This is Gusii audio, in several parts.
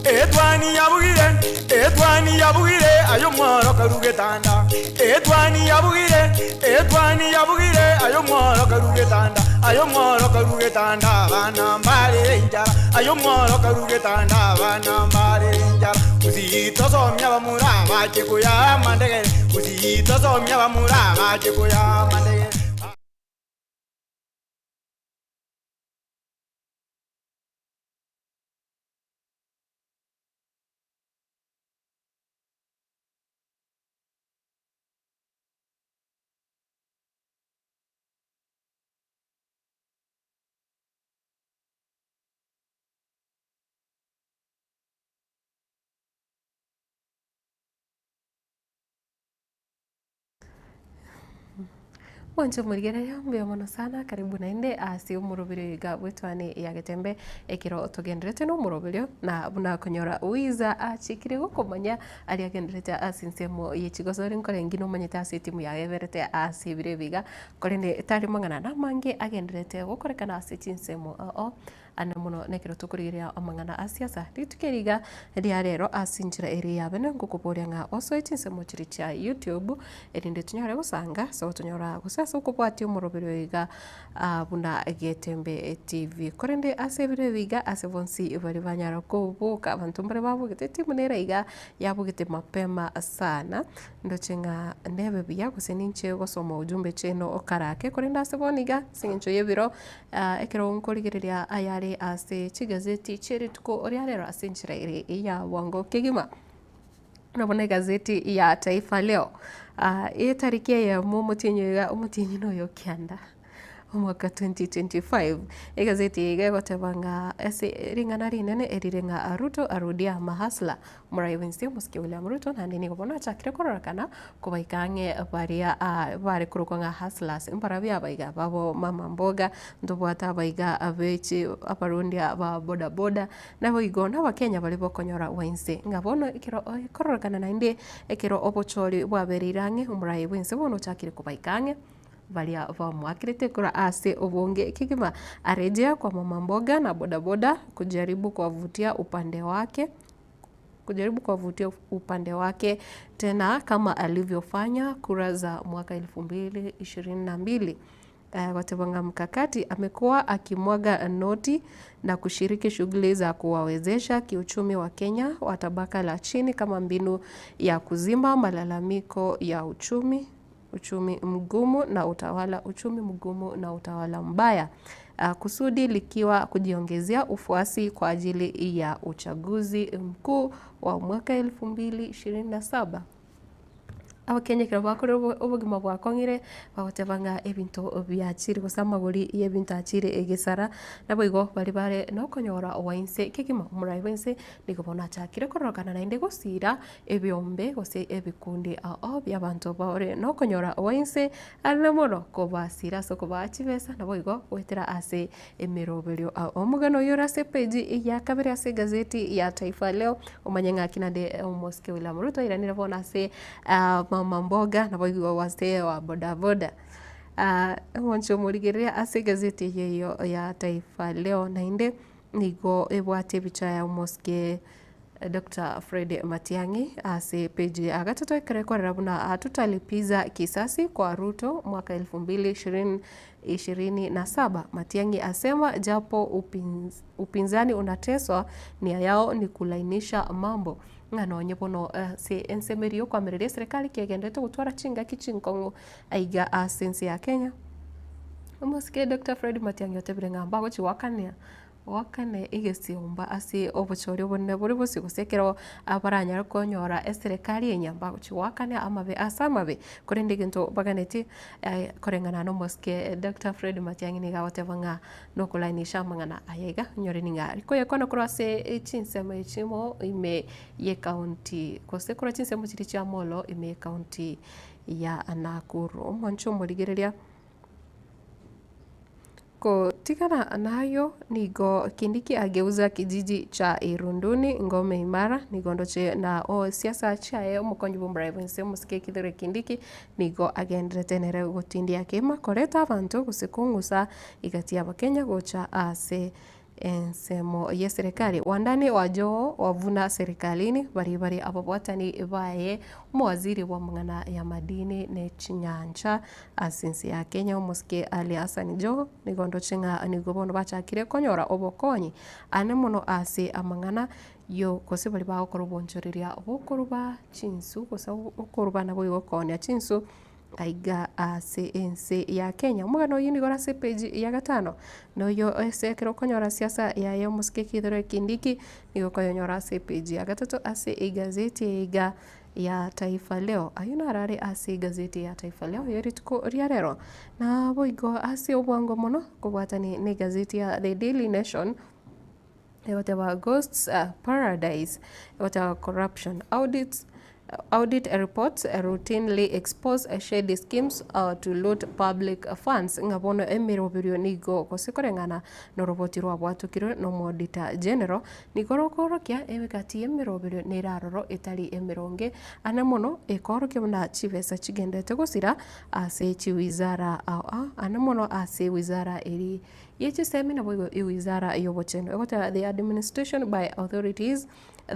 Etwani yabugire, etwani yabugire, aye omworo karue getanda. Etwani yabugire, etwani yabugire, aye omworo karue getanda. Aye omworo karue getanda, abana mbarere enchara. Aye omworo karue getanda, abana mbarere enchara. Gusii tosomie abamura abache koyaa amandegere, Gusii tosomie abamura abache koyaa amandegere. Mwanche omorigereria mbuya mono sana karibu naende ase omoroberio oyo iga bw'etwani ya Getembe ekero togenderete na omoroberio na buna konyora Wiza achikire gokomanya aria agenderete ase ensemo ye chigosori nkorenge nomanyete ase etimu yaye eberete ase ebiro ebi iga korende tari mang'ana namange agenderete gokorekana ase chinsemo ao ao. Ande mono nekero tokorigereria amang'ana a siasa, rituko eri iga ria rero ase enchera ere ya bene ngokoboria ng'a osoe chinsemo chiria chia YouTube erinde tonyare gosanga ase gotonyora gose ase okobwatia omoroberi oyo iga buna Getembe TV. Korende ase ebiro ebi iga ase bonsi baria banyara koboka abanto mbare babogete etimu nere iga yabogete mapema sana, ndoche ng'a nebe buya gose ninche gosoma ujumbe chiaino karake korende ase bono iga ase eng'encho ya ebiro Ekero nkorigereria ayare ase chigazeti chie rituko ria rero ase enchera ere ya bwango kegima, buna bono egazeti ya Taifa Leo, etariki eyemo omotienyi oyo iga omotienyi noyo kianda omwaka 2025, egazeti eye iga egoteba ng'a ase ring'ana rinene erire ng'a Ruto arudia mahustler. Omorai bw'ense omosike William Ruto naende nigo bono achakire kororekana kobaika ang'e baria bare korokwa ng'a hustlers mbarabwo abaiga babo mama mboga, ntobwate abaiga abechi abarundia ba boda boda, naboigo na abakenya baria bokonyora gwa inse ng'a bono ekero ekororekana naende ekero obochori bwabereire ang'e omorai bw'ense bono ochakire kobaika ang'e baria bamoakerete korwa ase obonge kegima arejea kwa mama mboga na boda boda kujaribu kuwavutia upande wake. Kujaribu kuwavutia upande wake tena kama alivyofanya kura za mwaka 2022. Goteba ng'a mkakati amekuwa akimwaga noti na kushiriki shughuli za kuwawezesha kiuchumi Wakenya wa tabaka la chini kama mbinu ya kuzima malalamiko ya uchumi uchumi mgumu na utawala uchumi mgumu na utawala mbaya kusudi likiwa kujiongezea ufuasi kwa ajili ya uchaguzi mkuu wa mwaka 2027. Abakenya ekero bakorire obogima bwakong'ire, bagoteba ng'a ebinto biachire gose amagori y'ebinto achire egesara, naboigo baria bare nokonyora gwa inse kegima omorai bwa inse nigo bono achakire kororokana naende gosira ebiombe gose ebikundi ao bi'abanto bare nokonyora gwa inse are mono kobasira ase okobaa chibesa naboigo goetera ase emeroberio ao. Omogano oyio ore ase epeji ya kabere ase egazeti ya Taifa Leo omanye ng'aki naende omosike William Ruto airanire bono ase mama mboga naboigo ase wa bodaboda. Omonche omorigereria ase egazeti eye eyio ya Taifa Leo naende nigo ebwate ebicha ya omosike Doctor Fred Matiang'i ase page ya gatato ekero ekorera buna hatutalipiza kisasi kwa Ruto mwaka elfu mbili ishirini ishirini na saba. Matiang'i asema japo upinz, upinzani unateswa nia yao ni kulainisha mambo ng'a nonye bono ase ensemo eria yokoamereria eserekari kegenderete gotwara chingaki chinkong'u aiga ase ense ya Kenya. Omosike Doctor Fred Matiang'i otebire ng'a mbagochi goakania Goakane egesiomba ase obochori obonene bore bosio, gose ekero abaranyare konyora eserekari enyia mbagochia goakana amabe ase amabe, korende egento baganetie koreng'ana na omosike Doctor Fred Matiang'i nigo agoteba ng'a nokolainisha amang'ana aya iga, onyore ning'a rikoyekwana korwa ase chinsemo echimo ime ye county gose korwa chinsemo chiria chia Molo ime ye county ya Nakuru. Omwancho omorigereria. Kotigana nayio nigo Kindiki ageuza kijiji cha Irunduni ngome imara, nigo ndoche na siasa chiaye omokonyi bw'omorai bw'ense omosike Kithure Kindiki nigo agenderete nere gotindia kema koreta abanto gose kong'usa egati y'abakenya gocha ase. Ensemo y'eserekari, Wandani wa Joho wavuna serikalini baria bare ababwatani baye omowaziri bw'amang'ana y'amadini ne chinyancha ase ense ya Kenya omosike Ali Hassan Joho nigo ndoche ng'a nigo bono bachakire konyora obokonyi ane mono ase amang'ana yo gose baria bagokora obonchoreria bw'okoruba chinsu gose okoruba naboigo koonia chinsu. Aiga ase ense ya Kenya. Omogano oyio nigo ore ase epeji ya gatano, na oyo ase ekero okonyora siasa yaye omosike Kithure Kindiki, nigo okoyonyora ase epeji ya gatato ase egazeti eye iga ya Taifa Leo. Ayio naro are ase egazeti ya Taifa Leo ye rituko ria rero. Naboigo ase obwango mono kobwatani na egazeti ya The Daily Nation, egoteba Ghosts Paradise, egoteba Corruption Audits Audit reports routinely expose shady schemes to loot public funds ng'a bono emeroberio nigo gose koreng'ana noroboti rwabwatokirwe n'Omoauditor General nigo rokoorokia egati y'emeroberio nere aroro etari emeronge ane mono ekoorokia buna chibesa chigendete gosira ase chiwizara ao ao ane mono ase wizara eri ye chisemi naboigo ewizara y'obochenu egoteba the administration by authorities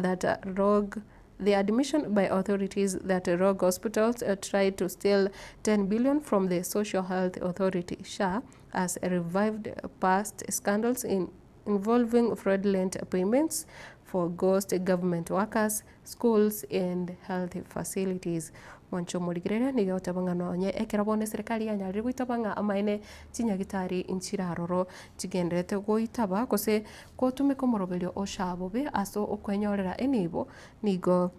that rogue The admission by authorities that rogue hospitals tried to steal 10 billion from the Social Health Authority, SHA, has revived past scandals in involving fraudulent payments for ghost government workers, schools and health facilities. Mwanche omorigereria nigo agoteba ng'a nonye ekero bono eserekari yanyarire goitaba ng'a amaene chinyagitari nchire aroro chigendererete goitaba gose gotumeka omoroberio o SHA bobe ase okwenyorera enibo nigo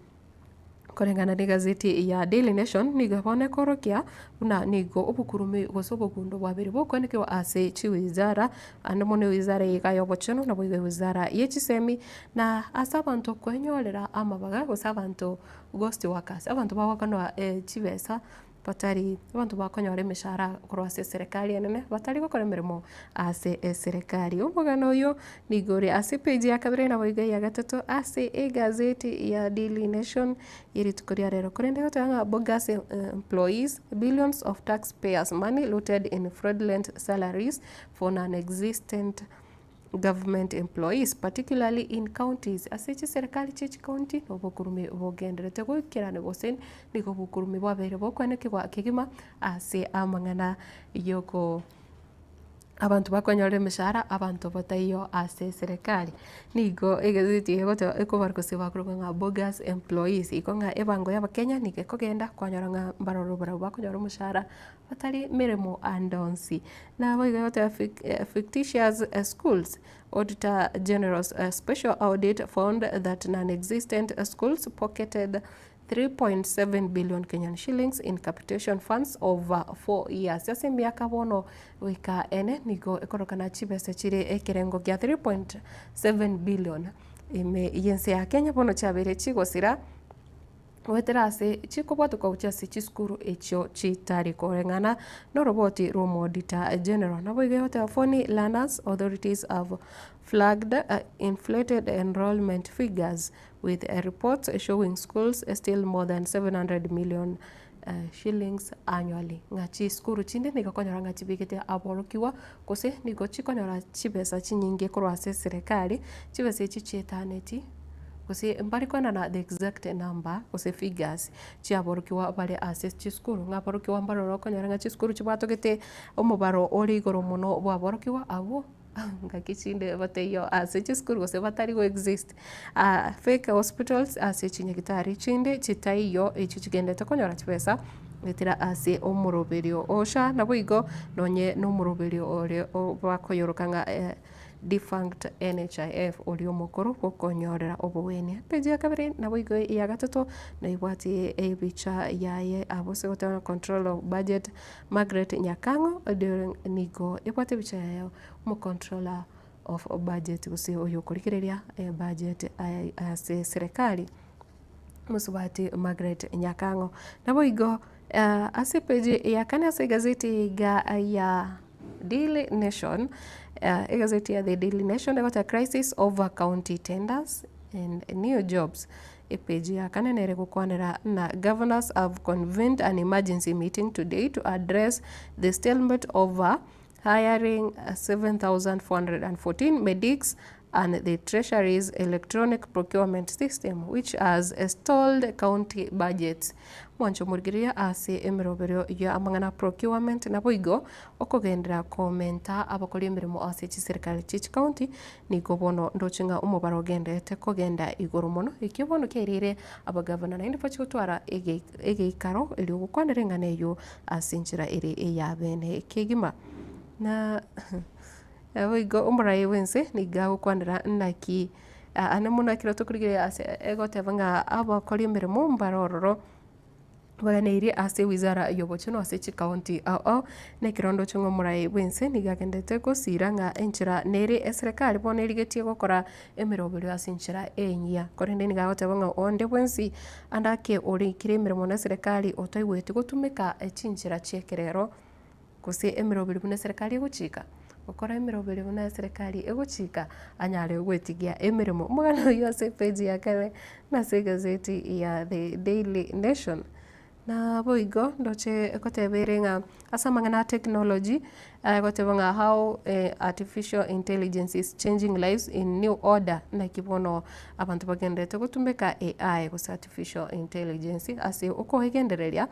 Koreng'ana negazeti ya Daily Nation nigo bono ekorokia buna nigo obokurumi gose obogundo bwabeire bokoenekerwa ase chiwizara ande mono ewizara eye iga y'obochenu naboigo ewizara ye chisemi na ase abanto kwenyorera amabaga gose abanto ghost workers abanto bagoakanwa chibesa batari abanto bakonyora emeshahara korwa ase eserekari enene batari gokora emeremo ase eserekari. Omogano oyo nigo ore ase epage ya kabere naboigo eya gatato ase egazeti ya Daily Nation ye rituko ria rero. Korende egoteba ng'a bogus employees, billions of taxpayers money looted in fraudulent salaries for non-existent Government employees, particularly in counties, ase chiserekari chie chicounty nobokurume bogenderete goikerana gose nigo obokurume bwabeire bokwenekigwa kegima ase amang'ana yoko abanto bakonyorera emeshahara abanto bataiyo ase eserekari. Nigo egazeti eye egoteba ekobara gose bakorokwa ng'a bogus employees, igo ng'a ebango ya abakenya nigo ekogenda kwanyora ng'a mbaroro barabwo bakonyora omoshahara batari meremo ande onsi. Naboigo egoteba fictitious schools, Auditor General's special audit found that non-existent schools pocketed 3.7 billion Kenyan shillings in capitation funds over 4 years. Ase emiaka bono goika ene nigo ekorokana chibesa chire ekerengo gia 3.7 billion ime y'ense ya Kenya bono chiabeire chigosira. Goetera ase chikobwatokwa gochia ase chisukuru echio chitari koreng'ana noroboti rw'Omoauditor General. Naboigo egoteba Phony learners authorities have flagged inflated enrolment figures with reports showing schools steal more than 700 million shillings annually. Ng'a chisukuru chinde nigo okonyora ng'a chibegete aborokigwa gose nigo chikonyora chibesa chinyinge korwa ase eserekari, chibesa echi chietaneti. Gose mbare koenana the exact number gose figures chiaborokigwa bare ase chisukuru, ng'a aborokigwa mbaroro okonyora ng'a chisukuru chibwatogete omobaro ore igoro mono bwaborokigwa abwo ngaki chinde bataiyo ase chisukuru gose batari go exist. Fake hospitals ase chinyagitari chinde chitaiyo echio chigendete konyora chibesa goetera ase omoroberio o SHA naboigo nonye na omoroberio ore bakoyoroka ng'a. Defunct NHIF oria omokoro bw'okonyorera obogwenia. Page ya kabere naboigo eya gatato naibwati ebicha yaye abwo ase goteba control of budget Margaret Nyakang'o during nigo ebwate ebicha yaye omocontroller of budget gose oyo okorigereria ebudget ase eserekari mosubati Margaret Nyakang'o. Naboigo ase epage ya kane ase egazeti iga ya Daily Nation, egazeti ya The Daily Nation egoteba crisis over county tenders and new jobs. Epage ya kane nere gokwanera na governors have convened an emergency meeting today to address the stalemate over Hiring 7,414 medics and the Treasury's electronic procurement system which has stalled county budgets. Mwanche omorigereria ase emeroberio ya amang'ana procurement naboigo okogenderera komenta abakori emeremo ase chiserikari chie chicounty nigo bono ndoche ng'a omobaro ogendererete kogenda igoro mono ekio bono kiairire abagavana naende bachie gotwara egeikaro erio gokwanera eng'ana eyio ase enchera ere eyabene kegima. Na boigo omorai bwense nigo agokwanera naki ane mono ekero tokorigereria ase egoteba ng'a abakori emeremo mbare ororo baganeirie ase ewizara ya obochenu ase chikaunti ao ao, na ekero ndoche ng'a omorai bwense nigo agenderete gosira ng'a enchera nere eserekari bono erigetie gokora emeroberio ase enchera enyia. Korende nigo agoteba ng'a onde bwensi ande ake orikire emeremo na eserekari otaigweti gotumeka chinchera chia ekerero. Gose emeroberi buna eserekari egochika, gokora emeroberi buna eserekari egochika, anyare gwetigia emeremo. Omogano oyio ase epage ya kare nase egazeti ya The Daily Nation. Naboigo ndoche egoteba ere ng'a ase amang'ana a technology, egoteba ng'a how artificial intelligence is changing lives in new order, naki bono abanto bagendererete gotumeka AI gose artificial intelligence ase okoegendereria.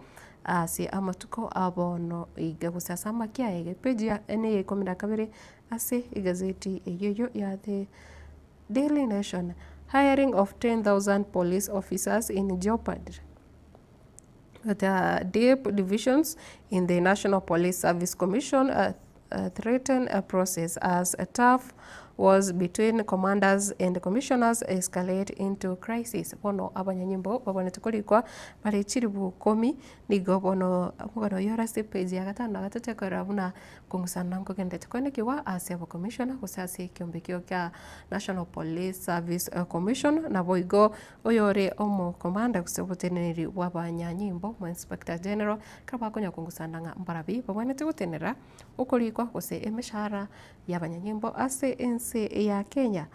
Ase amatuko a bono iga gose ase amakia aya epeji ya ene ya ikomi na kabere ase egazeti eyio eyio ya The Daily Nation, Hiring of 10,000 police officers in jeopardy. The deep divisions in the National Police Service Commission threaten a process as tough wars between commanders and commissioners escalate into crisis. Bono abanyanyimbo babwenerete korikwa bare chiribu ikomi, nigo bono omogano oyio ore ase epage ya gatano na gatato ekorora buna kong'usana nkogenderete koenekigwa ase abacommissioner gose ase ekiombe ekio kia National Police Service Commission naboigo oyore omocommander gose oboteneneri bw'abanyanyimbo omo inspector general Ekero bakonya kongusana ng'a mbarabi babwenerete gotenera okorikwa gose emeshahara y'abanyanyimbo ase ense ya Kenya.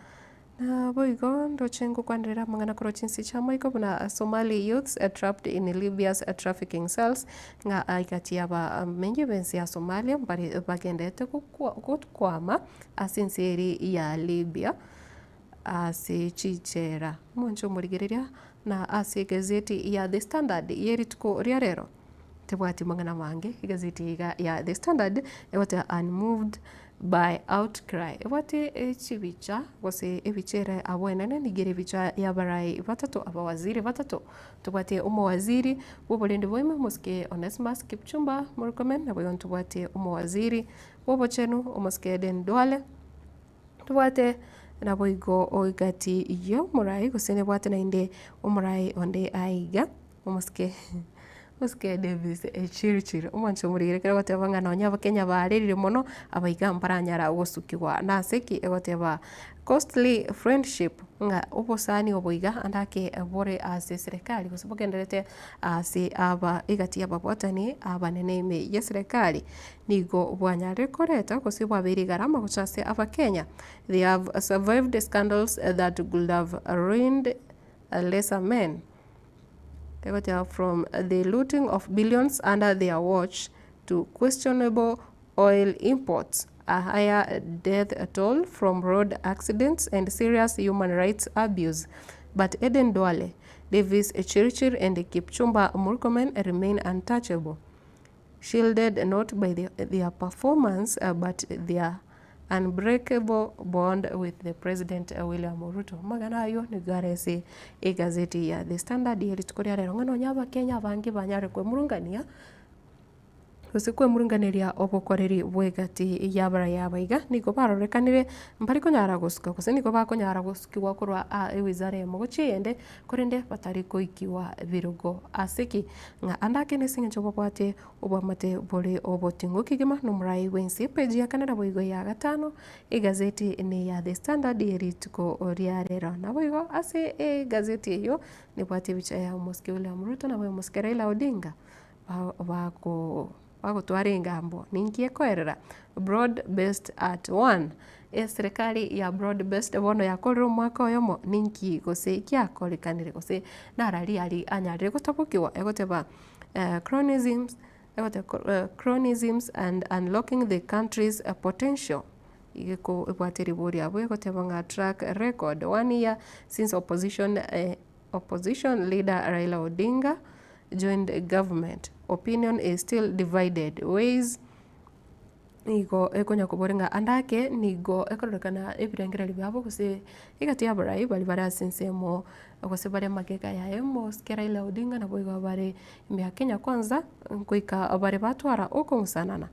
Naboigo ndoche ngokwanerera amang'ana korwa chinse chi'amaiko buna Somali youths trapped in Libya's trafficking cells ng'a egati y'abamenyi b'ense ya Somalia mbare bagenderete gokwama ase ense eria ya Libya. Ase chichera. Omonche omorigereria na ase egazeti ya The Standard ye rituko ria rero tebwati mang'ana mange. Egazeti iga ya The Standard egoteba unmoved by outcry. Ebwate chibicha gose ebicha ere abwo enene nigo ere ebicha ya abarai batato abawaziri batato. Tobwate omowaziri bw'oborendi bwa ime omosike Onesmus Kipchumba Murkomen, naboigo ntobwate omowaziri bw'obochenu omosike Aden Duale. Tobwate naboigo egati y'omorai gose nebwate naende omorai onde aiga, omosike omosike Davis Chirchir, omwanchi omoriri ekero ogoteba ng'a nonye abakenya barerire mono, abaiga mbaranyara gosukigwa. Nase ki? Egoteba costly friendship ng'a obosani obo iga ande ake bore ase eserekari gose bogendererete ase aba egati y'ababwatani abanene ime y'eserekari. Nigo bwanyarire koreta gose bwabeire egarama gocha ase Abakenya. They have survived scandals that could have ruined lesser men. Egoteba from the looting of billions under their watch to questionable oil imports, a higher death toll from road accidents and serious human rights abuse. But Aden Duale, Davis Chirchir and Kipchumba Murkomen remain untouchable. Shielded not by their performance but their unbreakable bond with the President William Ruto. Amang'ana ayio nigo are ase egazeti ya The Standard ye rituko ria rero ng'a nonya abakenya abange banyare kwemurungania gose kwemurunganeria obokoreri bw'egati y'abaraya aba iga nigo barorekanire mbari konyara gosuka gose nigo bakonyara gosukigwa korwa aa ewizara eyemo gochia eyende korende batari koikiwa birogo. Ase ki? Ng'a ande ake nase engencho babwate oboamate bore oboting'u kegima nomorai bw'ense. Epeji ya kane naboigo eya gatano, egazeti neya The Standard ye rituko ria rero. Naboigo ase egazeti eyio nebwate ebicha ya omosike William Ruto naboigo omosike Raila Odinga bako bagotwara engambo ninki ekoerera? Broad based at one. Eserekari ya broad based bono yakorire omwaka oyomo ninki gose kiakorekanire gose narari aria anyarire gotabokigwa egoteba cronyism. Egoteba Cronyisms and unlocking the country's potential. Igo ebwate ribori abwo egoteba ng'a track record one year since opposition opposition leader Raila Odinga joined government, opinion is still divided ways Nigo ekonya kobora ng'a ande ake nigo ekororekana ebirengererio biabo gose egati y'abarai baria bare ase ensemo gose bare magega yaye mosike Raila Odinga naboigo bare ime ya Kenya Kwanza goika bare batwara okong'usanana.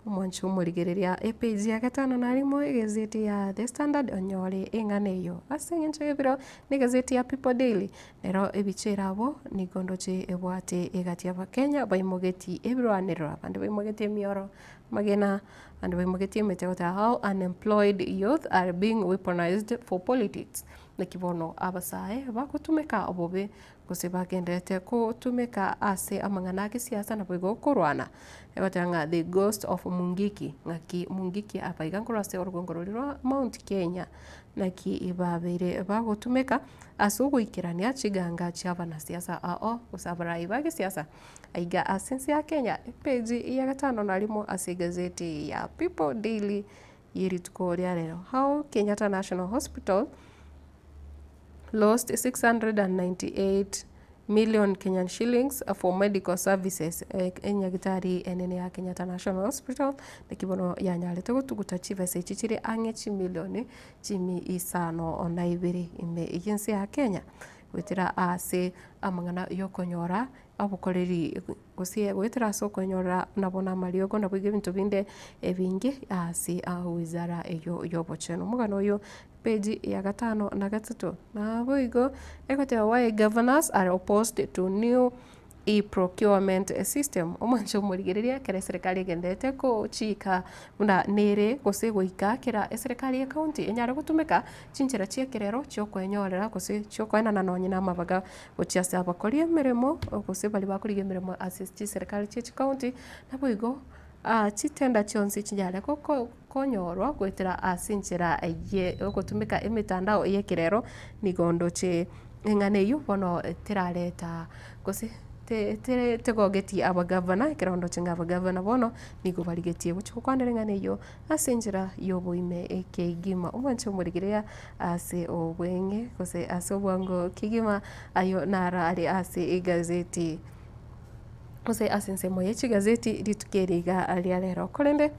Omwanchi omorigereria epage ya gatano na rimo egazeti ya The Standard onyore eng'ana eyio. Ase eng'encho y'ebiro na egazeti ya People Daily nero ebicha ere abwo nigo ndoche ebwate egati y'abakenya baimogetie ebirwanero abande baimogetie emioro Amagena abande baimogetie emete goteba how unemployed youth are being weaponized for politics. Naki bono abasae bagotumeka bobe gose bagendererete gotumeka ase amang'ana a gesiasa naboigo korwana. Egoteba ng'a the ghost of Mungiki, ng'aki Mungiki aba iga nkorwa ase orogongo roria rwa Mount Kenya, naki babeire bagotumeka ase ogoikerania chiganga chia abanasiasa ao gose abarai ba gesiasa. Aiga ase ense ya Kenya, epeji ya gatano na rimo ase egazeti ya People Daily ye rituko ria rero. How Kenyatta National Hospital lost 698 million Kenyan shillings for medical services. Enyagitari enene ya Kenyatta National Hospital naki bono yanyarete gotuguta chibesa echi chire ang'e chimilioni chimi isano na ibere ime y'ense ya Kenya goetera ase amang'ana yokonyora obokoreri gose goetera ase okonyora nabo namariogo naboigo ebinto binde ebinge ase wizara eyio y'obochenu. Omogano oyo page ya gatano na gatato naboigo egoteba why governors are opposed to new e-procurement system. Omwancho omorigereria ekero eserekari egendererete gochika buna nere gose goika kera eserekari ye county enyare gotumeka chinchera chi'ekerero chi'okwenyorera gose chi'okoenana nonye na amabaga gochia ase abakori emeremo gose baria bakorigia emeremo ase chiserikari chie chicounty, naboigo chitender chionsi chinyare konyorwa goetera ase enchera ye ogotumeka emetandao y'ekerero, nigo ndoche eng'ana eywo bono terareta gose tegogeti abagavana, ekero ndoche ng'a abagavana bono nigo barigetie gochia gokwanera eng'ana eywo ase enchera y'oboime kegima. Omwanche omorigereria ase obweng'e gose ase obwango kegima ayio naro are ase egazeti gose ase ensemo ye chigazeti rituko eri iga ria rero. Korende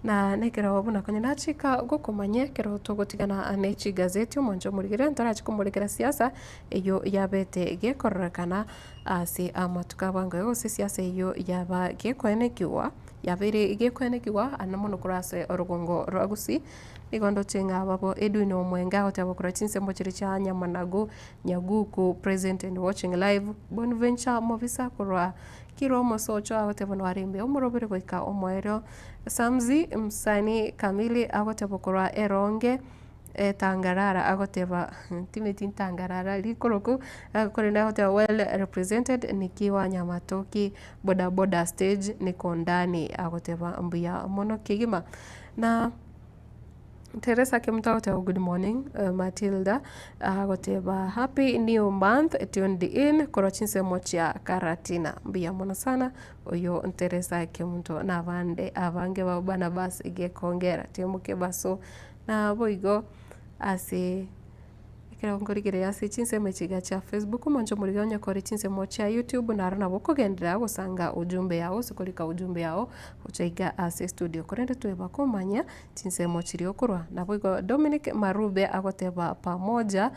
na nekero buna konya nachika gokomanya ekero togotigana ne chigazeti omwanche omorigereria ntorache komorekera siasa eyio yabete gekororekana ase amatuko abwango iga gose siasa eyio yaba gekoenekiwa yabeire gekoenekiwa ande mono korwa ase orogongo rwa Gusii. Nigo ndoche ng'a ababo Edwin Omwenga agoteba korwa chinsemo chiria chia Nyamanagu, Nyaguku present and watching live, Bonventure Mobisa korwa Kirwa Omosocho agoteba nwarembe omorobere goika omoerio, Samzi Msanii Kamili agoteba korwa Eronge Tangarara agoteba timeti ntangarara rikoroku korende agoteba well represented nikiwa Nyamatoki bodaboda stage niko ndani agoteba mbuya mono kegima. Na Teresa Kemunto agoteba good morning Matilda agoteba happy new month tuned in korwa chinsemo chia Karatina mbuya mono sana oyo Teresa Kemunto na abande abange ba Barnabas Gekongera timoke baso naboigo ase Ekero nkorigereria ase chinsemo echi iga chia Facebook, omonche omorigia onye kore chinsemo chia YouTube naro nabo okogenderera gosanga ujumbe yao gose korika ujumbe yao gocha iga ase estudio. Korende tweba komanya chinsemo chiria okorwa. Naboigo Dominic Marube agoteba pamoja.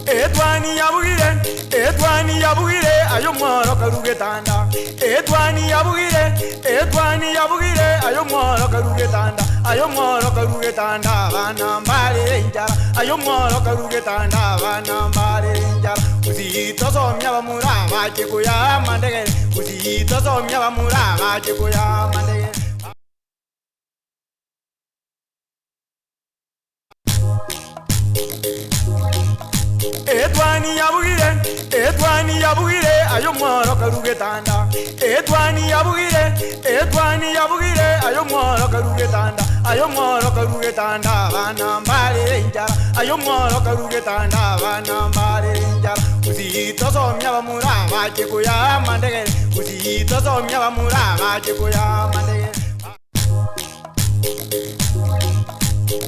Etwani yabugire, etwani yabugire, aye omworo karue getanda. Etwani yabugire, etwani yabugire, aye omworo karue getanda. Aye omworo karue getanda, abana mbarere enchara. Aye omworo karue getanda, abana mbarere enchara. Gusii tosomia abamura abache koyaa amandegere, Gusii tosomia abamura abache koyaa amandegere. Etwani yabugire, etwani yabugire, aye omworo karue getanda. Etwani yabugire, etwani yabugire, aye omworo karue getanda. Aye omworo karue getanda, abana mbarere enchara. Aye omworo karue getanda, abana mbarere enchara. Gusii tosomia abamura bache koya amandegere Gusii tosomia abamura bache koya amandegere.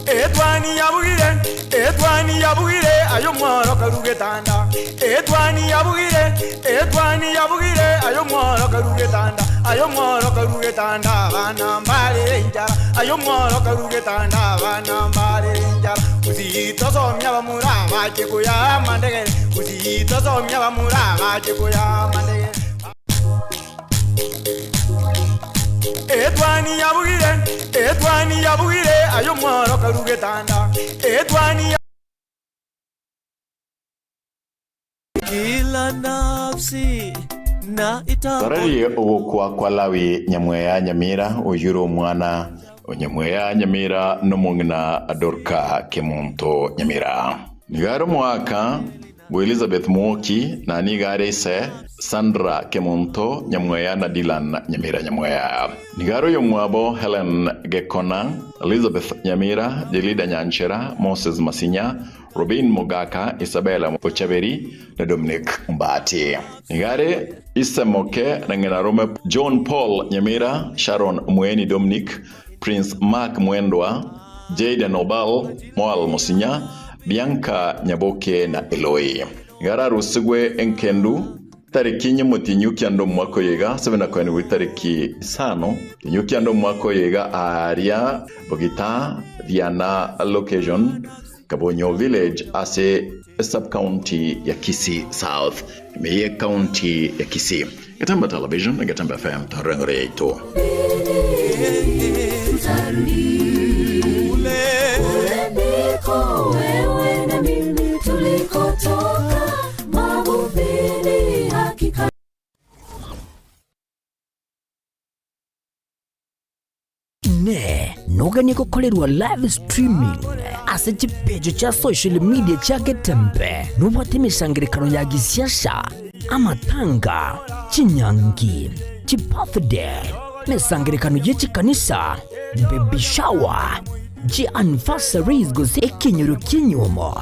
Etwani yabugire, etwani yabugire, aye omworo karu getanda. Etwani yabugire, etwani yabugire, aye omworo karu getanda. Aye omworo karu getanda, abana mbarere enchara. Aye omworo karu getanda, abana mbarere enchara. Gusii tosomia abamura bache koya amandegere, Gusii tosomia abamura bache koya amandegere. Etwani yabugire, etwani yabugire, aye omworo karu getanda. Etwani ya. Kila nafsi na ita Torarie ogokwa kwa Lawi nyamweya Nyamira, oyio ore omwana o Nyamweya Nyamira nomong'ina Dorka Kemunto Nyamira. Nigo are omoaka bwa Elizabeth Mwoki na nigo are ise Sandra Kemunto Nyamweya na Dylan Nyamira Nyamweya. Nigo are oyomwabo Helen Gekona, Elizabeth Nyamira, Jelida Nyanchera, Moses Masinya, Robin Mogaka, Isabella Ochaberi na Dominic Ombati. Nigo are ise moke na ng'ina rome John Paul Nyamira, Sharon Mueni Dominic, Prince Mark Mwendwa, Jayden Obal, Moal Mosinya, Bianca Nyaboke na Eloi. Nigo ararusigwe enkendu tariki inye omotienyi o kianda omwaka oyo iga, ase buna koenigwa itariki isano omotienyi o kianda omwaka oyo iga aaria Bogita, Riana Location, Kabonyo Village ase esub-county ya Kisii South, ime y'ecounty ya Kisii. Getembe Television na Getembe FM torore engoro yaito. Inee! Noganie gokorerwa live streaming ase chipeji chia social media chia Getembe? Nobwate emesangererekano ya gisiasa, amatanga, chinyangi, chibirthday, emesangererekano ye chikanisa, baby shower, chianniversaries gose ekenyoro ki'enyuomo,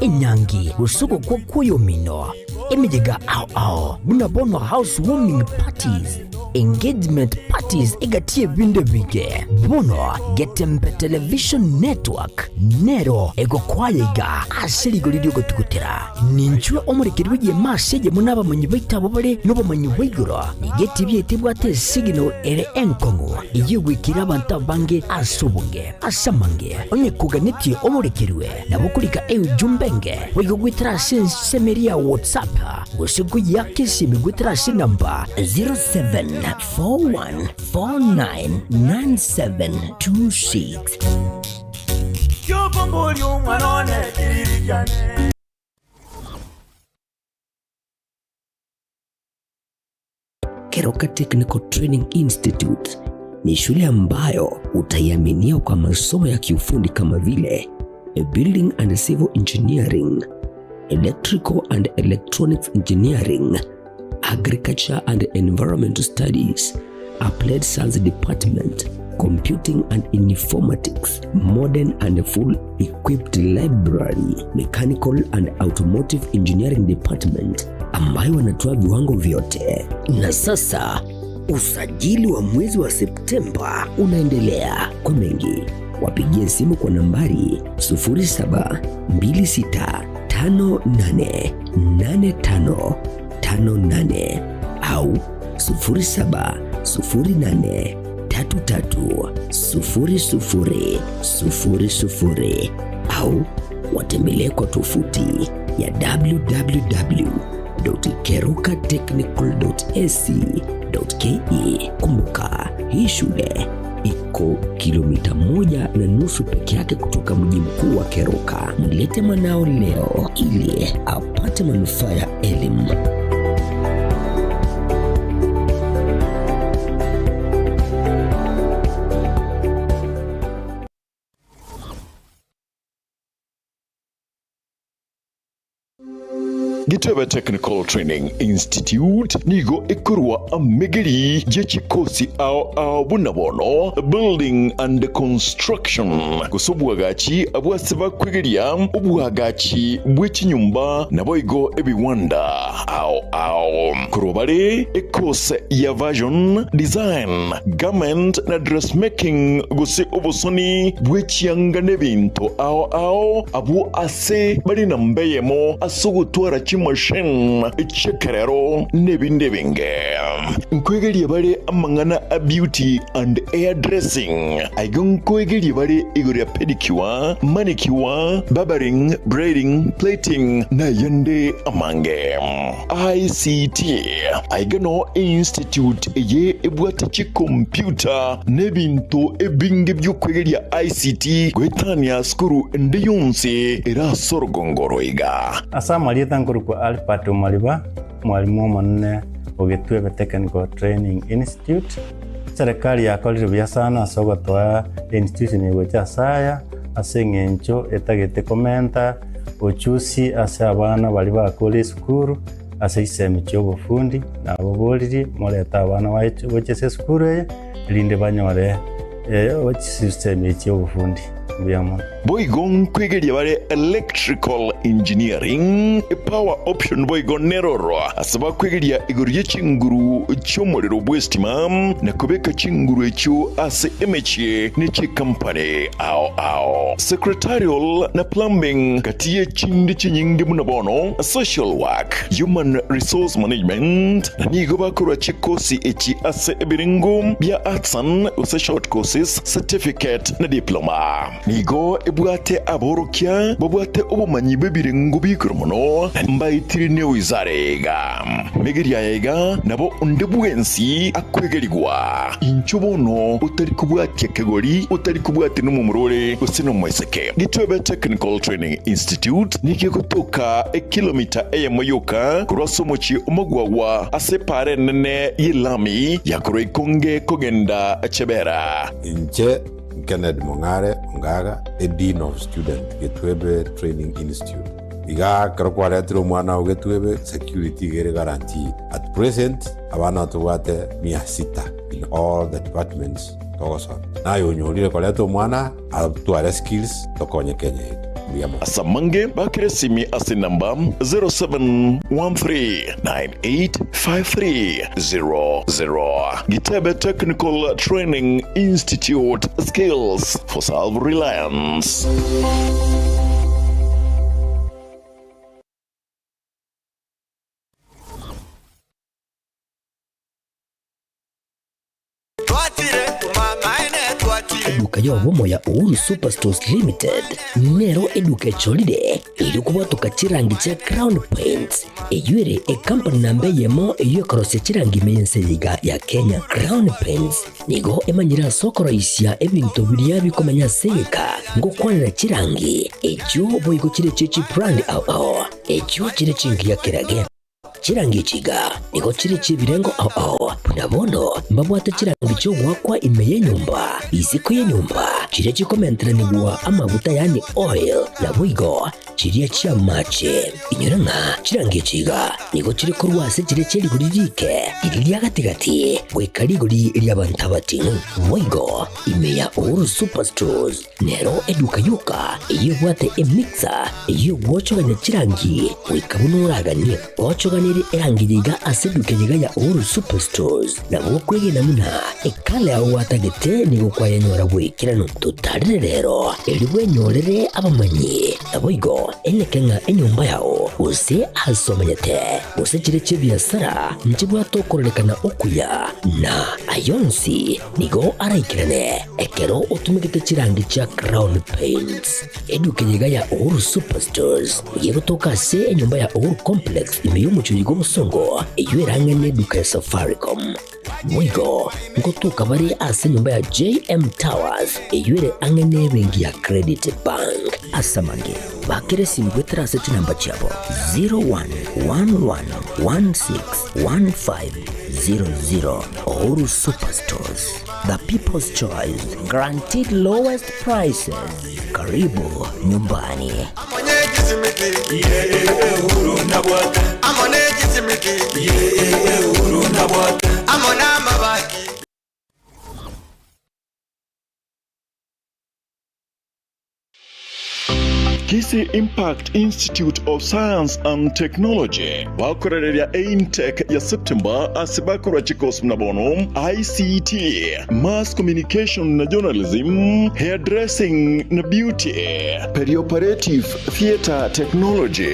enyangi gose ogokwa kw'oyomino, emeyega ao ao buna bono house warming parties, engagement parties egati y'ebinto ebinge. Bono Getembe Television Network nero egokwaya iga ase rigori ri'ogotugutera. Ninchwe omorekeri bw'egeema ase eyemo nabamanyi baito abwo bare nobomanyi bwa igoro. Nigo etibi yaito ebwate esignal ere enkong'u eyio egoikera abanto abange ase obonge. Ase amange, onye koganetie omorekerwe, nabo okorika eujumbe enge boigo goetera ase ensemo eria ya WhatsApp gose koyiaka esimi goetera ase enamba 0741499726. Kiokomboria omwana one kiriri kiane. Keroka Technical Training Institute ni shule ambayo utaiaminia kwa masomo ya kiufundi kama vile Building and Civil Engineering, Electrical and Electronics Engineering, Agriculture and Environmental Studies, Applied Science Department, Computing and Informatics, Modern and Full Equipped Library, Mechanical and Automotive Engineering Department ambayo wanatoa viwango vyote. Na sasa usajili wa mwezi wa Septemba unaendelea. Kwa mengi wapigie simu kwa nambari 0726588558 au 0708330000 au watembelee kwa tovuti ya www.kerukatechnical.ac.ke. Kumbuka, hii shule iko kilomita 1.5 peke yake kutoka mji mkuu wa Keroka. Mlete mwanao leo ili apate manufaa ya elimu. Gitebe Technical Training Institute nigo ekorwa amegeri ye chikosi ao ao buna bono Building and Construction gose obwagachi abwase bakwegeria obwagachi bwe chinyomba naboigo ebiwanda ao ao. Korwa bare ekose ya Fashion Design, Garment na Dressmaking gose obosoni bwe chianga nebinto ao ao abwo ase bare namba eyemo ase ogotwara chimachine chi'ekerero n'ebinde ebinge. Nkoegeria bare amang'ana a beauty and hair dressing. Aiga nkoegeria bare igoro ya pedicure, manicure, barbering, braiding, plating na ayande amange. ICT. Aiga noo einstitute eye ebwate chicomputer na ebinto ebinge bi'okwegeria ICT goetania sukuru ende yonsi ere ase orogongo oro iga. Ase amarieta nkorokwa Albert Omariba, omwalimu omonene o Gitwebe Technical Training Institute. Eserekari yakorire buya sana ase ogotoa einstitution eye gocha ase aya, ase eng'encho etagete komenta ochusi ase abana baria bakore esukuru ase chisemi chi'obofundi, nababoririe morete abana gocha ase esukuru eye, erinde banyore chisemi echi chi'obofundi. Mbuya mono. Boigo nkwegeria bare electrical engineering, power option boigo neroro ase bakwegeria igoro ye chinguru chi'omorero bw'estima na kobeka chinguru echio ase emechie ne chikampani ao ao. Secretarial na plumbing gati ye chinde chinyinge buna bono social work, human resource management na nigo bakorwa chikosi echi ase ebirengo bia arts gose short courses, certificate na diploma. Nigo ebwate aborokia babwate obomanyi bw'ebirengo bi'igoro mono, na mbaetire newizara iga. Megeria aya iga nabo onde bwensi akwegerigwa. Inchuo bono otari kobwatia kegori, otari kobwatia nomomura ore gose nomoiseke. Gitwebe Technical Training Institute nigo egotoka ekilomita eyemo yoka korwa ase omochie omogwagwa ase epaara enene y'elami ya korwa Ikonge kogenda Chebera. Inche Kennedy Mong'are Ongaga, a Dean of Student, Getwebe Training Institute. Igaa ekero kwaretire omwana oo Getwebe, security iga ere guaranteed. At present, abana tobwate mia sita in all the departments togosoma. Naye onyorire koreta omwana atware skills tokonye Kenya yetu. Mbuya mono. Ase amange bakire esimi ase enamba 0713985300. Gitebe Technical Training Institute, skills for self-reliance. Eduka y'obomo ya Uhuru Superstores Limited nero eduka echorire erio kobwatoka chirangi chia Crown Paints eyio ere ekampani namba eyemo eyio ekorosia chirangi ime y'ense eye iga ya Kenya. Crown Paints nigo emanyire ase okoroisia ebinto biria bikomenya ase egeka ngokwanera chirangi echio boigo chire chie chibrand ao ao echio chire chingiya kerage. Chirangi echi iga nigo chire chi'ebirengo ao ao, buna bono mbabwate chirangi chi'ogoakwa ime y'enyomba, isiko y'enyomba, chiria chikomenteranigwa amaguta yaani oil, naboigo chiria chi'amache. Inyora ng'a chirangi echi iga nigo chire korwa ase chiria chie rigori riike, riria ria gati-gati, goika rigori ri'abanto abating'u. Boigo ime ya Uhuru Superstores Nero eduka yoka eyio ebwate emixer eyio egwochogania chirangi goika buna oraganie. Gochoganerie erangi eye iga ase eduka eye iga ya Uhuru Superstores nabo okwegena buna ekala yao gwatagete nigo kwayenyora bw'ekeranu. Totarere rero erio bwenyorere abamanyi naboigo eneke ng'a enyomba yao gose ase omenyete gose chire chi'ebiasara nchibwate okororekana okuya na ayonsi Nigo araikerane ekero otumegete chirangi chia Crown Paints. Eduka eye iga ya Uhuru Superstores nigo egotoka ase enyomba ya Uhuru Complex ime y'omochie oyo bw'obosongo eyio erang'ane eduka ya Safaricom. Boigo ngotoka bare ase enyomba ya JM Towers eyio ere ang'e n'ebenki ya Credit Bank. Ase amange, bakera esimi goetera ase chinamba chiabo 0111161500. Uhuru Superstores, the people's choice, guaranteed lowest prices. Karibu nyumbani. chisimiti Uhuru nabwate amo ne chisimiti Uhuru nabwate amo n'amabati. Kisii Impact Institute of Science and Technology bakorereria eintake ya September ase bakorwa chikosi buna bono ICT, Mass Communication na Journalism, Hairdressing na Beauty, Perioperative Theatre Technology.